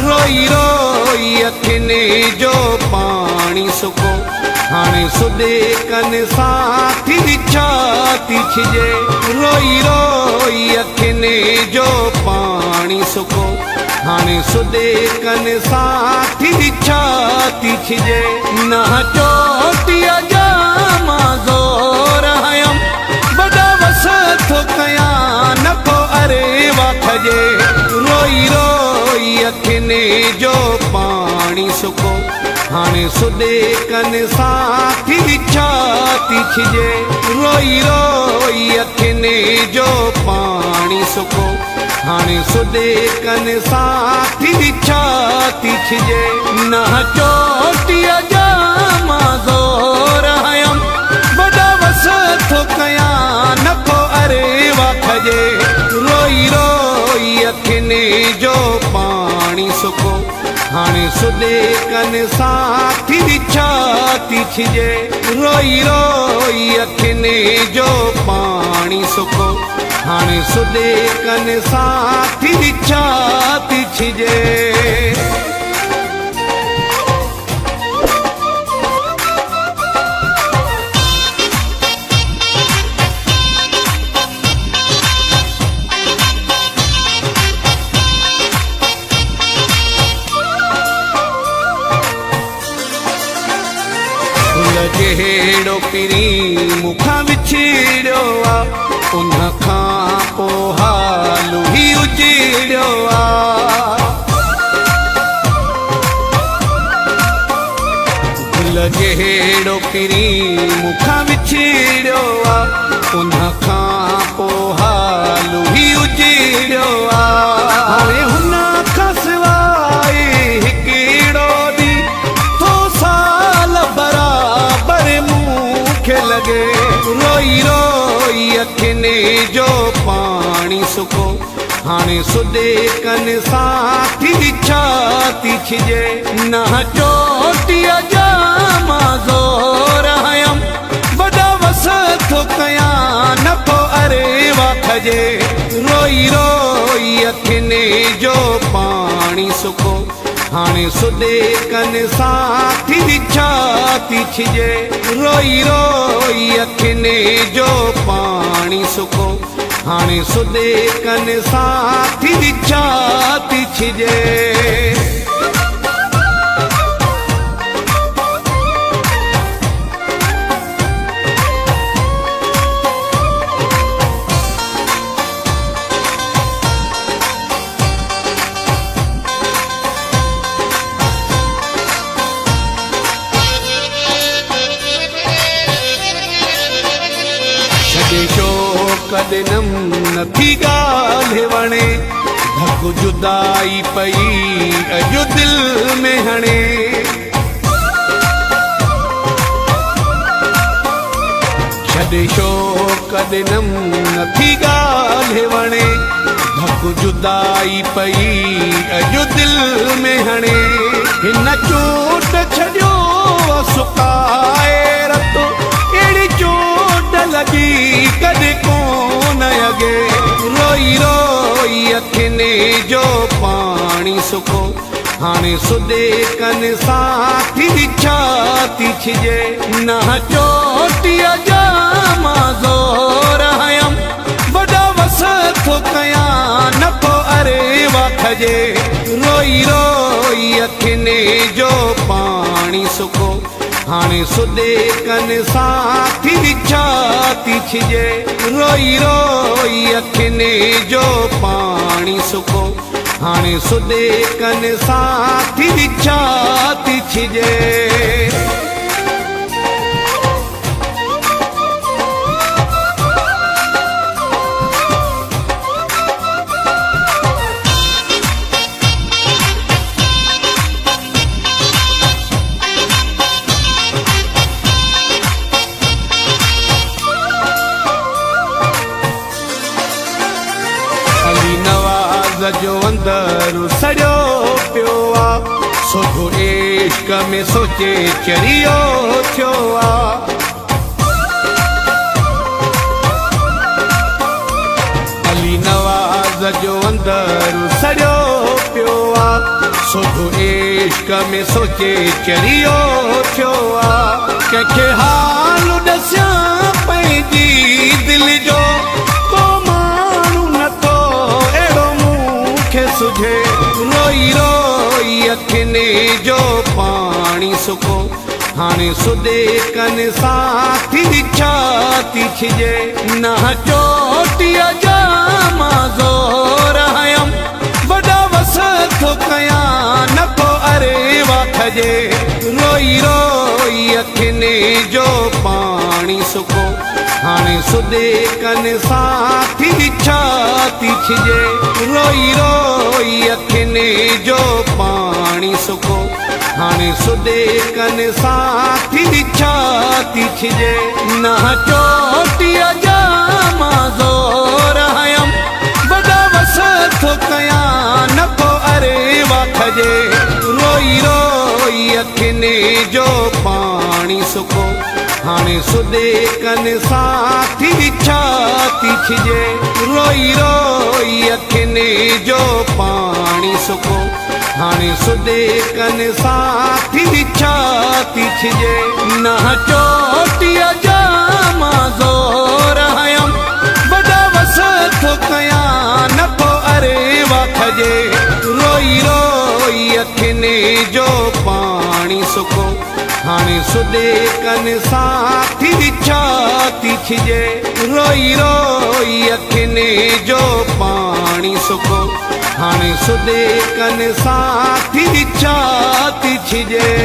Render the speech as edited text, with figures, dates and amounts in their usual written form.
روئي روئي اکين جو پاڻي سڪو. هاڻي سڏڪن سان ٿي ڇاتي ڇڄي. روئي روئي اکين جو پاڻي سڪو. هاڻي سڏڪن سان ٿي ڇاتي ڇڄي. نه چوٽيء جا مان زور هنيم. وڏا وس ٿو ڪيان نه ٿو اري واکجي. روئي روئي اکين جو پاڻي سڪو. هاڻي سڏڪن سان ٿي ڇاتي ڇڄي. روئي روئي اکين جو پاڻي سڪو. هاڻي سڏڪن سان ٿي ڇاتي ڇڄي. نه چوٽيء جا مان زور هنيم. وڏا وس ٿو ڪيان نه ٿو اري واکجي. روئي روئي اکين جو پاڻي سڪو. هاڻي سڏڪن سان ٿي ڇاتي ڇڄي. روئي روئي اکين جو پاڻي سڪو. هاڻي سڏڪن سان ٿي ڇاتي ڇڄي. گل جهڙو پرين مون کان وڇڙيو آ، ان کان پو حال هي اجڙيو آ. گل جهڙو پرين مون کان وڇڙيو آ، ان کان پو حال هي اجڙيو آ. هاڻي هن کان سواء هڪڙو ڏينهن ٿو سال برابر مون کي لڳي. روئي روئي اکين جو پاڻي سڪو. هاڻي سڏڪن سان ٿي ڇاتي ڇڄي. نه چوٽيء جا مان زور هنيم. وڏا وس ٿو ڪيان نه ٿو اري واکجي. روئي روئي اکين جو پاڻي سڪو. هاڻي سڏڪن سان ٿي ڇاتي ڇڄي. روئي روئي اکين جو پاڻي سڪو. هاڻي سڏڪن سان ٿي ڇاتي ڇڄي. ڇڏي شوق ڏنم نٿي ڳالهه وڻي. ڌڪ جدائي پئي اڄ دل ۾ هڻي. ڇڏي شوق ڏنم نٿي ڳالهه وڻي. ڌڪ جدائي پئي اڄ دل ۾ هڻي. هن چوٽ ڇڏيو آ سڪائي رت. اهڙي چوٽ لڳي ڪڏهن ڪونه اڳي. روئي روئي اکين جو پاڻي سڪو. هاڻي سڏڪن سان ٿي ڇاتي ڇڄي. نه چوٽيء جا مان زور هنيم. وڏا وس ٿو ڪيان نه ٿو اري واکجي. روئي روئي اکين جو پاڻي سڪو. هاڻي سڏڪن سان ٿي ڇاتي ڇڄي. روئي روئي اکين جو پاڻي سڪو. هاڻي سڏڪن سان ٿي ڇاتي ڇڄي. علي نواز جو اندر سڙيو پيو آ. سوڍو عشق ۾ سوچي چريو ٿيو آ. علي نواز جو اندر سڙيو پيو آ. سوڍو عشق ۾ سوچي چريو ٿيو آ. ڪنهن کي حال ڏسيان پنهنجي دل جو، ڪو ماڻهو نٿو اهڙو مون کي سجهي. روئي روئي اکين جو پاڻي سڪو، هاڻي سڏي ڪن سان ٿي ڇاتي ڇڄي. نه چوٽيء جا مان زور هنيم، وڏا وس ٿو ڪيان نه ڪو اروا کڄي. روئي روئي اکين جو پاڻي سڪو، هاڻي سڏي ڪن سان ٿي ڇاتي ڇڄي. روئي روئي اکين جو پاڻي سڪو، هاڻي سڏي ڪن سان ٿي ڇاتي ڇڄي. نه چوٽيء جا مان زور هنيم، وڏا وس ٿو ڪيان نه ڪو اروا کڄي. روئي روئي اکين جو پاڻي سڪو، هاڻي سڏي ڪن سان ٿي ڇاتي ڇڄي. روئي روئي اکين جو پاڻي سڪو، هاڻي سڏي ڪن سان ٿي ڇاتي ڇڄي. نه چوٽيء جا مان زور هنيم، وڏا وس ٿو ڪيان نه ڪو اروا کڄي. روئي روئي اکين جو پاڻي سڪو، هاڻي سڏي ڪن سان ٿي ڇاتي ڇڄي. روئي روئي اکين جو پاڻي سڪو، هاڻي سڏي ڪن سان ٿي ڇاتي ڇڄي.